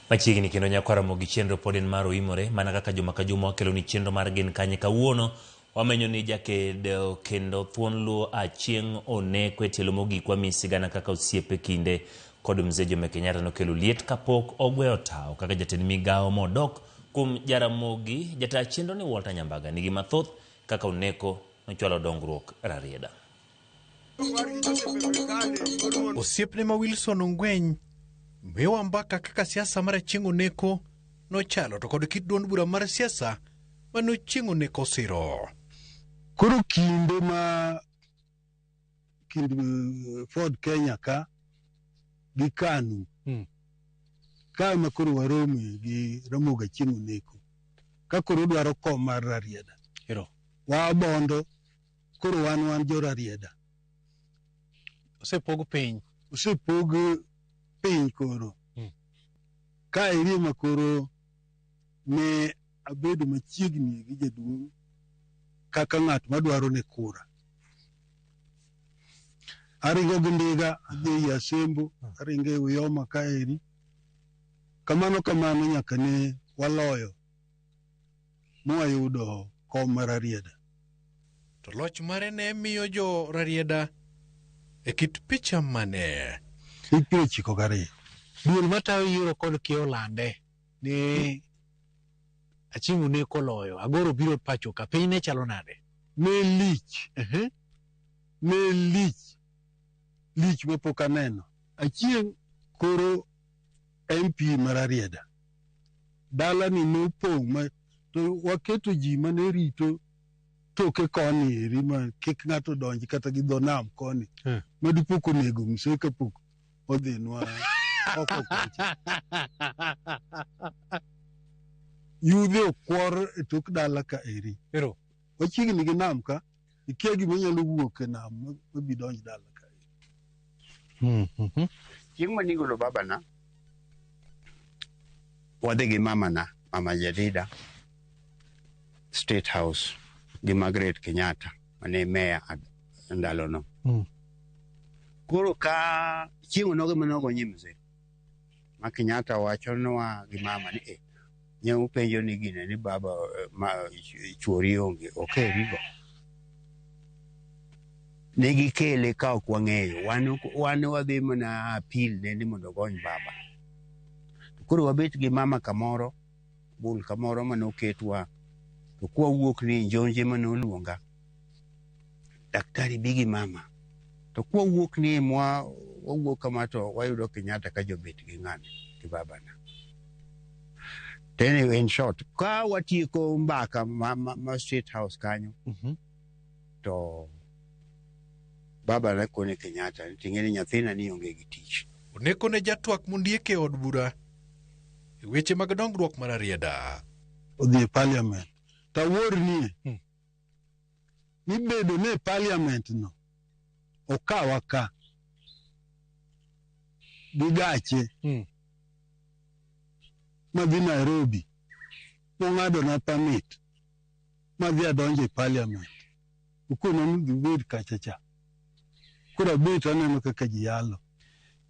Machiegni kendo nyakwar Ramogi chenro pod en mar oimore mana kaka juma ka juma wakelo ni chenro mar gin kanye kawuono wamenyo ni jakedo kendo thuon luo Achieng' Oneko e tielo mogik wamiyi sigana kaka osiepe kinde kod Mzee Jomo Kenyatta nokelo liet kapok ogweyo tawo kaka jatend migawo modok kuom Jaramogi. Jataa chenro ni Walter Nyambaga nigi mathoth kaka Oneko nochwalo dongruok Rarieda. Osiepne ma Wilson Ongweny miyowa mbaka kaka siasa mar Achieng' Oneko nochalo to kod kit duond bura mar siasa mane Ochieng' Oneko osiro. Koro kinde ma kind Ford Kenya ka gi KANU ka ema koro warome gi Ramogi Achieng' Oneko ka koro dwaro kom mar Rarieda. Ero. Waa Bondo koro wan jo Rarieda. Osepog piny. Osepog piny koro. Ka eri ema koro ne abedo machiegni gi jaduong' kaka ng'at madwaro ne kura. Aringo gi ndiga, adhi ei Asembo, aringo e Uyoma kaeri. Kamano kamano nyaka ne waloyo mwayudo kom mar Rarieda. To loch mare ne miyo jo Rarieda e kit picha mane? Hik 92. Duol matayo yiero kod kia olande ni Achieng' Oneko oloyo, Agoro biro pacho ka, piny ne chalo nade? Ne lich. Ne lich. Lich mapok aneno. Achieng' koro MP mar Rarieda. Dalani nopong' ma to waketo ji mane rito toke koni eri ma kik ng'ato donj kata gi dho nam koni. Ma dipo konego mse kapok odhinwa oko kocha. Yudhe okwor e tok dala ka eri. Ero. Wachiegni gi nam ka, ikia gima nyalo wuok e nam mabi donj dala ka eri. Chieng' mane igolo babana, wadhi gi mamana, Mama Jadida, State House gi Margaret Kenyatta mane meya ndalono. Koro ka chieng' onogo mane ogonye mzee, ma Kenyatta wachonwa gi mama ni eh, ne upenjo ni gine ni baba ma chuori onge, ok erigo. Ne gikele ka ok wang'eyo, wan wadhi mana appeal ne ni mondo ogony baba. Koro wabet gi mama kamoro, bul kamoro mane oketwa, to kwawuok ni njonje mane oluonga, daktari bi gi mama. To kwawuok ni mwa wawuok kama to wayudo Kenyatta ka jobet gi ng'ane, gi babana. Anyway, in short, ka watieko mbaka ma State House kanyo, to baba ne kone Kenyatta ni ting'e ni nyathina ni onge gi tich. Oneko ne jatwak mondiek e od bura e weche mag dongruok mar Rarieda. Odhi e parliament. To awuor nie ni bedo ne parliament no okawa ka gi gache madhi Nairobi mong'ado na permit madhi adonjo e parliament. Okona ni dhi ubed kacha cha. Koro abet aneno kaka ji yalo.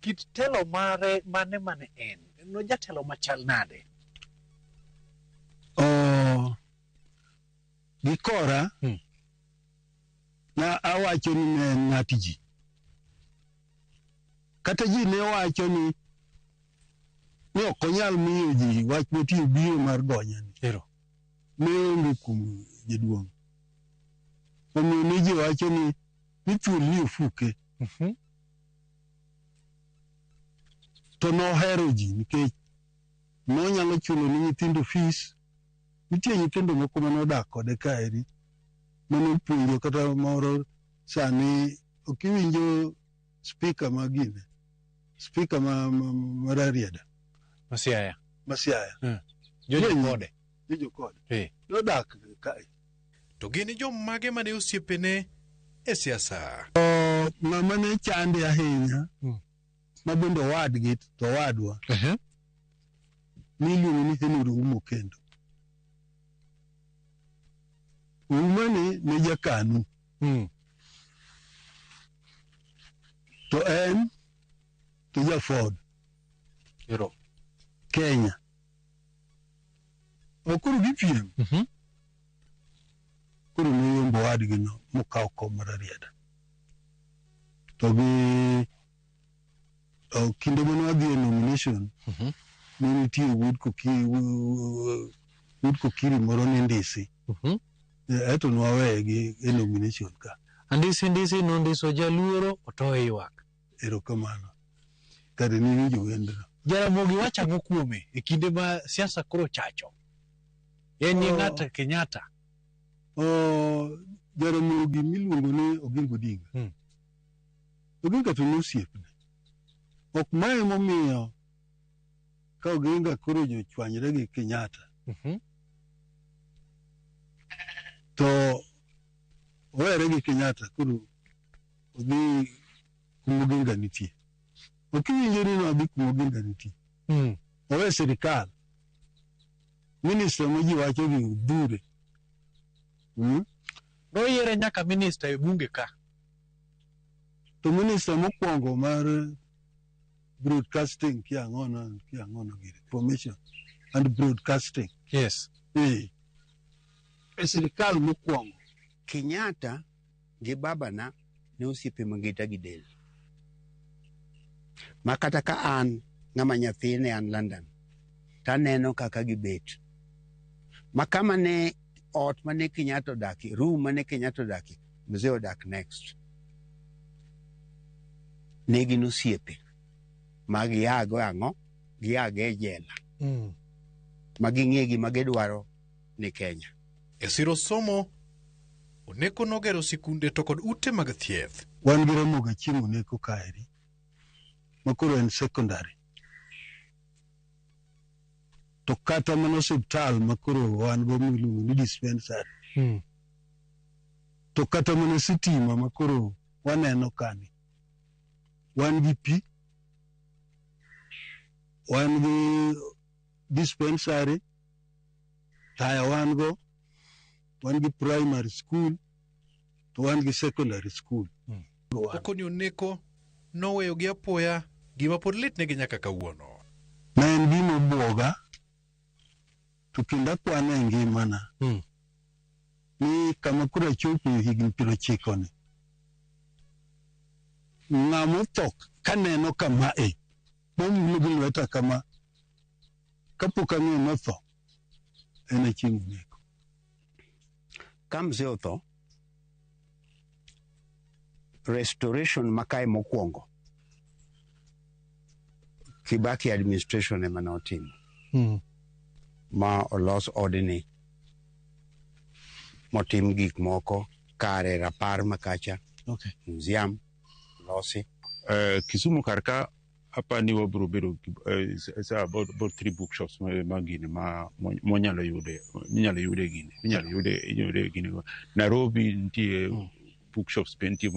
Kit telo mare mane mane en? No jatelo machal nade? Oh, gi kora na awacho ni ne en ng'at ji. Kata ji ne wacho ni ok onyal miyo ji wach matiyo biro mar gonya ni. Ero. Ne onge kuom jaduong'. Omiyo ne ji wacho ni thuol ni ofuke. To nohero ji nikech nonyalo chulo ni nyithindo fees. Nitie nyithindo moko mane odak kode kaeri mane opuonjo kata moro sani ok iwinjo speaker ma gine speaker ma Rarieda Masiaya. Masiaya. Jojo kode. Jojo kode. Nodak kae. To gin jomage mane osiepene e siasa? Ng'ama ne chande ahinya ma bende owadgi to owadwa niluongo ni Henry Oumo Kendo. Ouma ni ne jakanu. To en to ja Ford. Ero. Kenya. Ok koro gipiem. Koro noyombo owadgi no mokawo kom mar Rarieda. To gi kinde mane wadhi e nomination, ne nitie Wuod Kokiri, Wuod Kokiri moro ni Ndisi. Eto nwaweye gi e nomination ka. Andisi ndisi nondiso jaluoro otoye ywak. Erokamano. Kare niwinjo wendno. Jaramogi wacho ang'o kuome e kinde ma siasa koro chacho? En ni ng'ato Kenyatta. Jaramogi miluongo ni Oginga Odinga. Oginga to ne osiepne. Ok mae momiyo ka Oginga koro jochwanyre gi Kenyatta. To owere gi Kenyatta koro odhi kuma Oginga nitie. Ok iwinjo ni nodhi kuma Oginga nitie. Owe sirikal. Minister ma ji wacho gi odhure. Noyiere nyaka minista e bunge ka. To minister mokwongo mar broadcasting kia ang'ono kia ang'ono gire information and broadcasting. Yes. E sirikal mokwongo. Kenyatta gi babana ne osiepe mangita gi del. Ma kata ka an ng'ama nyathi ne an London, taneno kaka gibet. Ma kama ne ot mane Kenyatta odakie, room mane Kenyatta odakie, mzee odak next. Ne gin osiepe ma giago ang'o? Giago e jela. Ma ging'e gima gidwaro ni Kenya. E siro somo, Oneko nogero sikunde to kod ute mag thieth. Wan gi Ramogi Achieng' Oneko kaeri, ma koro en secondary. To kata mana osiptal ma koro wan go miluongo ni dispensary. To kata mana sitima ma koro waneno kani. Wan gi pi, wan gi dispensary, taya wan go, wan gi primary school, to wan gi secondary school. Okoni Oneko noweyo gi apoya gima pod litnegi nyaka kawuono. Ne en gima obwoga, to kendo akwane e ngimana. Ni kama koro achopo higni 90 ni. Ng'ama otho kaneno kama e, momulo gi lweta kama, kapok ang'eyo notho, en Achieng' Oneko. Ka mzee otho, restoration makae mokwongo, Kibaki administration ema notimo. Ma olos odni, motim gik moko kare rapar makacha, museum losi. Kisumu kar ka apani wabiro bedo about 3 bookshops ma gini ma monyalo yude, minyalo yude gini, minyalo yude, yude gini. Nairobi nitie bookshops be nitie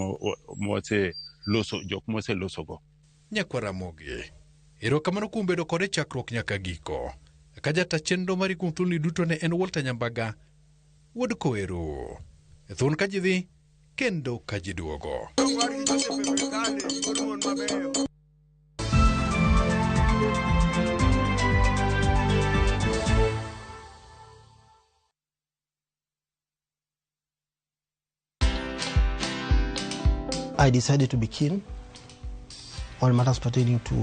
mwase loso, jok mwase loso go. Nyakwa Ramogi, erokamano kuom bedo kode chakruok nyaka giko. Ka jata chenro mari kuom thuoloni duto ne en Walter Nyambaga, wuod Koweru. E thuon ka ji dhi, kendo ka ji duogo. I decided to be keen on matters pertaining to